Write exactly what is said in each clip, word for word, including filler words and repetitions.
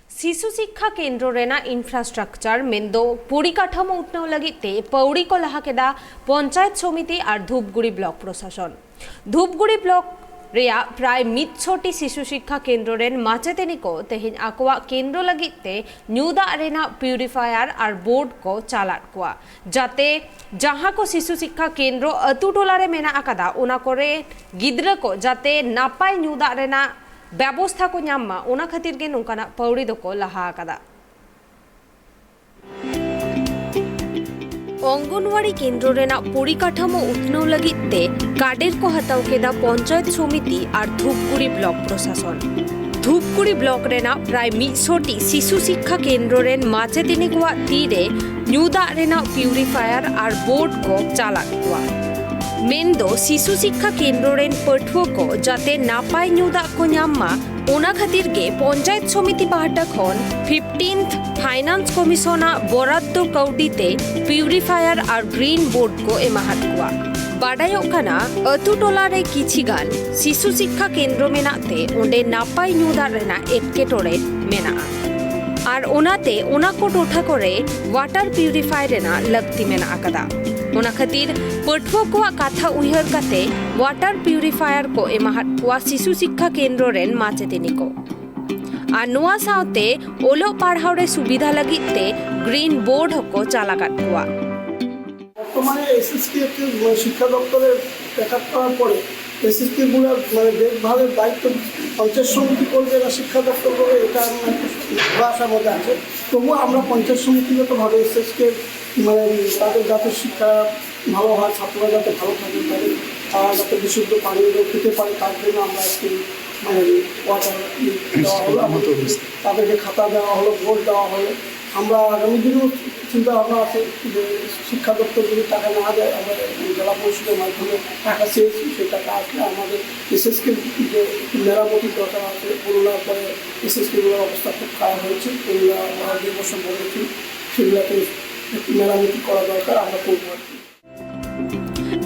ᱥᱤᱥᱩ ᱥᱤᱠᱠᱷᱟ ᱠᱮᱱᱫᱨᱚ ᱨᱮᱱᱟᱜ ᱤᱱᱯᱷᱨᱟᱥᱴᱨᱟᱠᱪᱟᱨ ᱢᱮᱱᱫᱚ ᱯᱚᱨᱤᱠᱟᱴᱷᱟᱢᱳ ᱩᱛᱱᱟᱹᱣ ᱞᱟᱹᱜᱤᱫ ᱛᱮ ᱯᱟᱹᱣᱲᱤ ᱠᱚ ᱞᱟᱦᱟ ᱠᱮᱫᱟ ᱯᱚᱧᱪᱟᱭᱮᱛ ᱥᱚᱢᱤᱛᱤ ᱟᱨ ᱫᱷᱩᱯᱜᱩᱲᱤ ᱵᱞᱚᱠ ᱯᱨᱚᱥᱟᱥᱚᱱ᱾ ᱫᱷᱩᱯᱜᱩᱲᱤ ᱵᱞᱚᱠ ᱨᱮᱭᱟᱜ ᱯᱨᱟᱭ ᱢᱤᱫᱥᱚ ᱴᱤ ᱥᱤᱥᱩ ᱥᱤᱠᱠᱷᱟ ᱠᱮᱱᱫᱨᱚ ᱨᱮᱱ ᱢᱟᱪᱮᱛᱟᱹᱱᱤ ᱠᱚ ᱛᱮᱦᱮᱧ ᱟᱠᱚᱣᱟᱜ ᱠᱮᱱᱫᱨᱚ ᱞᱟᱹᱜᱤᱫ ᱛᱮ ᱧᱩ ᱫᱟᱜ ᱨᱮᱱᱟᱜ ᱯᱤᱭᱩᱨᱤᱯᱷᱟᱭᱟᱨ ᱟᱨ ᱵᱳᱨᱰ ᱠᱚ ᱪᱟᱞᱟᱫ ᱠᱚᱣᱟ, ᱡᱟᱛᱮ ᱡᱟᱦᱟᱸ ᱠᱚ ᱥᱤᱥᱩ ᱥᱤᱠᱠᱷᱟ ᱠᱮᱱᱫᱨᱚ ᱟᱹᱛᱩ ᱴᱚᱞᱟ ᱨᱮ ᱢᱮᱱᱟᱜ ᱟᱠᱟᱫᱟ, ᱚᱱᱟ ᱠᱚᱨᱮ ᱜᱤᱫᱽᱨᱟᱹ ᱠᱚ ᱡᱟᱛᱮ ᱱᱟᱯᱟᱭ ᱧᱩ ᱫᱟᱜ ᱨᱮᱱᱟᱜ ᱵᱮᱵᱚᱥᱛᱷᱟ ᱠᱚ ᱧᱟᱢ ᱢᱟ, ᱚᱱᱟ ᱠᱷᱟᱹᱛᱤᱨ ᱜᱮ ᱱᱚᱝᱠᱟᱱᱟᱜ ᱯᱟᱹᱣᱲᱤ ᱫᱚᱠᱚ ᱞᱟᱦᱟ ᱟᱠᱟᱫᱟ᱾ ᱚᱝᱜᱚᱱᱣᱟᱲᱤ ᱠᱮᱱᱫᱨᱚ ᱨᱮᱱᱟᱜ ᱯᱚᱨᱤᱠᱟᱴᱷᱟᱢᱳ ᱩᱛᱱᱟᱹᱣ ᱞᱟᱹᱜᱤᱫ ᱛᱮ ᱠᱟᱰᱮᱨ ᱠᱚ ᱦᱟᱛᱟᱣ ᱠᱮᱫᱟ ᱯᱚᱧᱪᱟᱭᱮᱛ ᱥᱚᱢᱤᱛᱤ ᱟᱨ ᱫᱷᱩᱯᱜᱩᱲᱤ ᱵᱞᱚᱠ ᱯᱨᱚᱥᱟᱥᱚᱱ᱾ ᱫᱷᱩᱯᱜᱩᱲᱤ ᱵᱞᱚᱠ ᱨᱮᱱᱟᱜ ᱯᱨᱟᱭ ᱢᱤᱫᱥᱚ ᱴᱤ ᱥᱤᱥᱩ ᱥᱤᱠᱠᱷᱟ ᱠᱮᱱᱫᱨᱚ ᱨᱮᱱ ᱢᱟᱪᱮᱛᱟᱹᱱᱤ ᱠᱚᱣᱟᱜ ᱛᱤ ᱨᱮ ᱧᱩ ᱫᱟᱜ ᱨᱮᱱᱟᱜ ᱯᱤᱭᱩᱨᱤᱯᱷᱟᱭᱟᱨ ᱟᱨ ᱵᱳᱨᱰ ᱠᱚ ᱪᱟᱞᱟᱫ ᱠᱚᱣᱟ᱾ ᱢᱮᱱᱫᱚ ᱥᱤᱥᱩ ᱥᱤᱠᱠᱷᱟ ᱠᱮᱱᱫᱨᱚ ᱨᱮᱱ ᱯᱟᱹᱴᱷᱩᱣᱟᱹ ᱠᱚ ᱡᱟᱛᱮ ᱱᱟᱯᱟᱭ ᱧᱩ ᱫᱟᱜ ᱠᱚ ᱧᱟᱢ ᱢᱟ, ᱚᱱᱟ ᱠᱷᱟᱹᱛᱤᱨ ᱜᱮ ᱯᱚᱧᱪᱟᱭᱮᱛ ᱥᱚᱢᱤᱛᱤ ᱯᱟᱦᱴᱟ ᱠᱷᱚᱱ ᱯᱷᱤᱯᱴᱤᱱᱛᱷ ᱯᱷᱟᱭᱱᱟᱱᱥ ᱠᱚᱢᱤᱥᱚᱱᱟᱜ ᱵᱚᱨᱟᱫᱫᱚ ᱠᱟᱹᱣᱰᱤ ᱛᱮ ᱯᱤᱭᱩᱨᱤᱯᱷᱟᱭᱟᱨ ᱟᱨ ᱜᱨᱤᱱ ᱵᱳᱨᱰ ᱠᱚ ᱮᱢᱟᱦᱟᱫ ᱠᱚᱣᱟ᱾ ᱵᱟᱰᱟᱭᱚᱜ ᱠᱟᱱᱟ, ᱟᱹᱛᱩ ᱴᱚᱞᱟ ᱨᱮ ᱠᱤᱪᱷᱤ ᱜᱟᱱ ᱥᱤᱥᱩ ᱥᱤᱠᱠᱷᱟ ᱠᱮᱱᱫᱨᱚ ᱢᱮᱱᱟᱜ ᱛᱮ ᱚᱸᱰᱮ ᱱᱟᱯᱟᱭ ᱧᱩ ᱫᱟᱜ ᱨᱮᱱᱟᱜ ᱮᱴᱠᱮᱴᱚᱬᱮ ᱢᱮᱱᱟᱜᱼᱟ᱾ ᱟᱨ ᱚᱱᱟᱛᱮ ᱚᱱᱟ ᱠᱚ ᱴᱚᱴᱷᱟ ᱠᱚᱨᱮ ᱣᱟᱴᱟᱨ ᱯᱤᱭᱩᱨᱤᱯᱷᱟᱭ ᱨᱮᱱᱟᱜ ᱞᱟᱹᱠᱛᱤ ᱢᱮᱱᱟᱜ ᱟᱠᱟᱫᱟ᱾ ᱚᱱᱟ ᱠᱷᱟᱹᱛᱤᱨ ᱯᱟᱹᱴᱷᱩᱣᱟᱹ ᱠᱚᱣᱟᱜ ᱠᱟᱛᱷᱟ ᱩᱭᱦᱟᱹᱨ ᱠᱟᱛᱮ ᱣᱟᱴᱟᱨ ᱯᱤᱭᱩᱨᱤᱯᱷᱟᱭᱟᱨ ᱠᱚ ᱮᱢᱟᱦᱟᱫ ᱠᱚᱣᱟ ᱥᱤᱥᱩ ᱥᱤᱠᱠᱷᱟ ᱠᱮᱱᱫᱨᱚ ᱨᱮᱱ ᱢᱟᱪᱮᱛᱟᱹᱱᱤ ᱠᱚ᱾ ᱟᱨ ᱱᱚᱣᱟ ᱥᱟᱶᱛᱮ ᱚᱞᱚᱜ ᱯᱟᱲᱦᱟᱣ ᱨᱮ ᱥᱩᱵᱤᱫᱷᱟ ᱞᱟᱹᱜᱤᱫ ᱛᱮ ᱜᱨᱤᱱ ᱵᱳᱨᱰ ᱦᱚᱸᱠᱚ ᱪᱟᱞ ᱟᱠᱟᱫ ᱠᱚᱣᱟ᱾ বর্তমানে এসএসকে শিক্ষা দপ্তরে দেখা করার পরে এসএসকে গুলো মানে দেখভালের দায়িত্ব পঞ্চায়েত সমিতি করবে না শিক্ষা দপ্তর করবে, এটা আমার একটা ধোঁয়াশার মধ্যে আছে। তবুও আমরা পঞ্চায়েত সমিতিগতভাবে এসএসকে মানে তাদের যাতে শিক্ষা ভালো হয়, ছাত্ররা যাতে ভালো থাকে, তাদের আহ, যাতে বিশুদ্ধ পানীয় জল পেতে পারে, তার জন্য আমরা আজকে মানে ওয়াটার দেওয়া হলো। আমাদের তাদেরকে খাতা দেওয়া হলো, বোর্ড দেওয়া হলো। আমরা আগামী দিনেও চিন্তা ভাবনা আছে যে শিক্ষা দপ্তর যদি টাকা না দেয়, আমরা জেলা পরিষদের মাধ্যমে টাকা চেয়েছি, সেই টাকা আসলে আমাদের এসএসকে যে একটু মেরামতির দরকার আছে, করোনার পরে এসএসকে গুলোর অবস্থা খুব খারাপ হয়েছে, এগুলো আমরা দুই বছর বলেছি, সেগুলোকে একটু মেরামতি করা দরকার, আমরা করবো আর কি।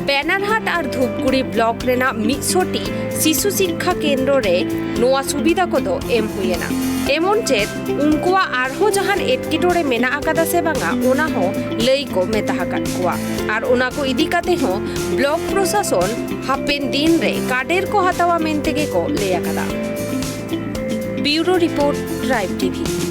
ᱵᱮᱱᱟᱨᱦᱟᱴ ᱟᱨ ᱫᱷᱩᱯᱜᱩᱲᱤ ᱵᱞᱚᱠ ᱨᱮᱱᱟᱜ ᱢᱤᱫᱥᱚ ᱴᱤ ᱥᱤᱥᱩ ᱥᱤᱠᱠᱷᱟ ᱠᱮᱱᱫᱨᱚ ᱨᱮ ᱱᱚᱣᱟ ᱥᱩᱵᱤᱫᱷᱟ ᱠᱚᱫᱚ ᱮᱢ ᱦᱩᱭᱮᱱᱟ᱾ ᱮᱢᱚᱱ ᱪᱮᱫ ᱩᱱᱠᱩᱣᱟᱜ ᱟᱨᱦᱚᱸ ᱡᱟᱦᱟᱱ ᱮᱴᱠᱮᱴᱚᱬᱮ ᱢᱮᱱᱟᱜ ᱟᱠᱟᱫᱟ ᱥᱮ ᱵᱟᱝᱟ, ᱚᱱᱟ ᱦᱚᱸ ᱞᱟᱹᱭ ᱠᱚ ᱢᱮᱛᱟ ᱟᱠᱟᱫ ᱠᱚᱣᱟ᱾ ᱟᱨ ᱚᱱᱟ ᱠᱚ ᱤᱫᱤ ᱠᱟᱛᱮ ᱦᱚᱸ ᱵᱞᱚᱠ ᱯᱨᱚᱥᱟᱥᱚᱱ ᱦᱟᱯᱮᱱ ᱫᱤᱱ ᱨᱮ ᱠᱟᱰᱮᱨ ᱠᱚ ᱦᱟᱛᱟᱣᱟ ᱢᱮᱱᱛᱮ ᱜᱮ ᱠᱚ ᱞᱟᱹᱭ ᱟᱠᱟᱫᱟ᱾ ᱵᱤᱭᱩᱨᱳ ᱨᱤᱯᱳᱨᱴ, ᱴᱨᱟᱭᱤᱵᱽ ᱴᱤᱵᱷᱤ᱾